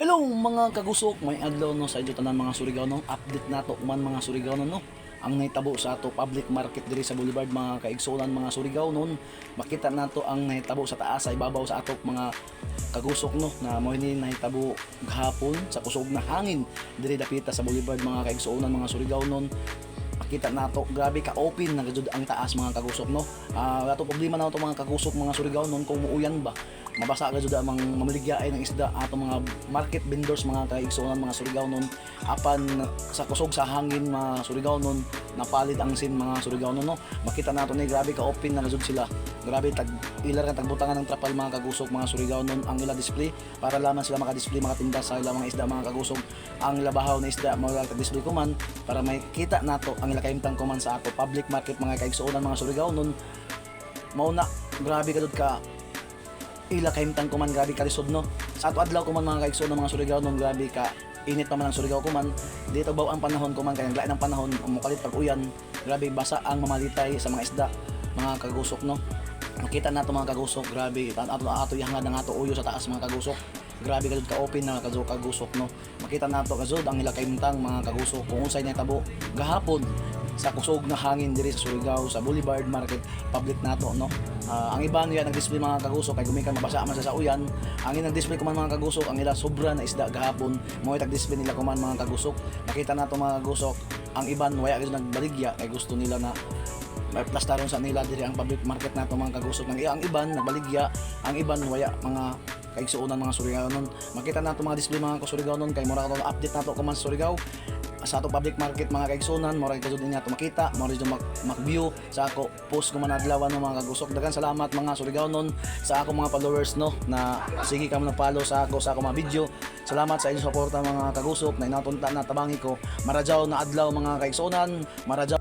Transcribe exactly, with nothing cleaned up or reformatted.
Hello mga kagusok, may adlaw no sa inyo tanan mga Surigao no. Update nato man mga Surigao no. Ang nahitabo sa ato public market diri sa Boulevard mga kaigsuonan mga Surigao non. Makita nato ang nahitabo sa taas sa ibabaw sa ato mga kagusok no na mo ni nahitabo gahapon sa kusog na hangin diri dapita sa Boulevard mga kaigsuonan mga Surigao non. Makita nato grabe ka open na gajud ang taas mga kagusok no. Ah, ato problema na to mga kagusok mga Surigao non kung muuyan ba mabasa gajud ang mga mamaligyaay ng isda ato mga market vendors mga kaigsuonan mga Surigao non. Apan sa kusog sa hangin mga Surigao non napalid ang sin mga Surigao non no. Makita nato ni grabe ka open na gajud sila. Grabe tag ilar nga tagbutangan ng trapal mga kagusok mga Surigao non ang ila display para lamang sila maka-display makatinda sa ila mga isda mga kagusok. Ang labahaw na isda mo lang tag-display kuman para may kita nato ang ila kahimtang kuman sa ato public market mga kaigsuonan mga Surigao non. Mao na grabe gajud ka ila kahimtang kuman grabe ka lisod no. Sa ato adlaw kuman mga kaigsuonan mga Surigao non grabe ka init pa man ang Surigao kuman. Di tagbaw ang panahon kuman kay naglain ang panahon mukalit pag uyan. Grabe basa ang mamalitay sa mga isda mga kagusok no. Makita nato mga kagusok grabe ato ato ihangad ang ato uyo sa taas mga kagusok. Grabe gajud ka open na gajud kagusok no. Makita nato gajud ang ila kahimtang mga kagusok kung unsay nahitabo gahapon sa kusog na hangin diri sa Surigao sa Boulevard Market public nato no. Ah, ang iban ya nag-display mga kagusok kay gumikan mabasa man sa, sa uyan. Ang ilang display kuman mga kagusok ang ila sobra na isda gahapon mo tag-display nila kuman mga kagusok. Makita nato mga kagusok ang iban waya gajud nagbaligya kay gusto nila na may plastaron sa nila diri ang public market nato mga kagusok. Ang, ang iban nagbaligya, ang iban waya mga kaigsuonan mga Surigaonon. Makita nato mga display mga Surigaonon kay mura ko update nato kuman sa Surigao. Sa ato public market mga kaigsuonan, mura kay gajud ninyo ato makita, mura jud mak, mak-view sa ako post kuman adlaw no mga kagusok. Daghan salamat mga Surigaonon sa ako mga followers no na sige kamo nag-follow sa ako sa ako mga video. Salamat sa inyong suporta mga kagusok na inatunta na tabangi ko. Marajaw na adlaw mga kaigsuonan, marajaw.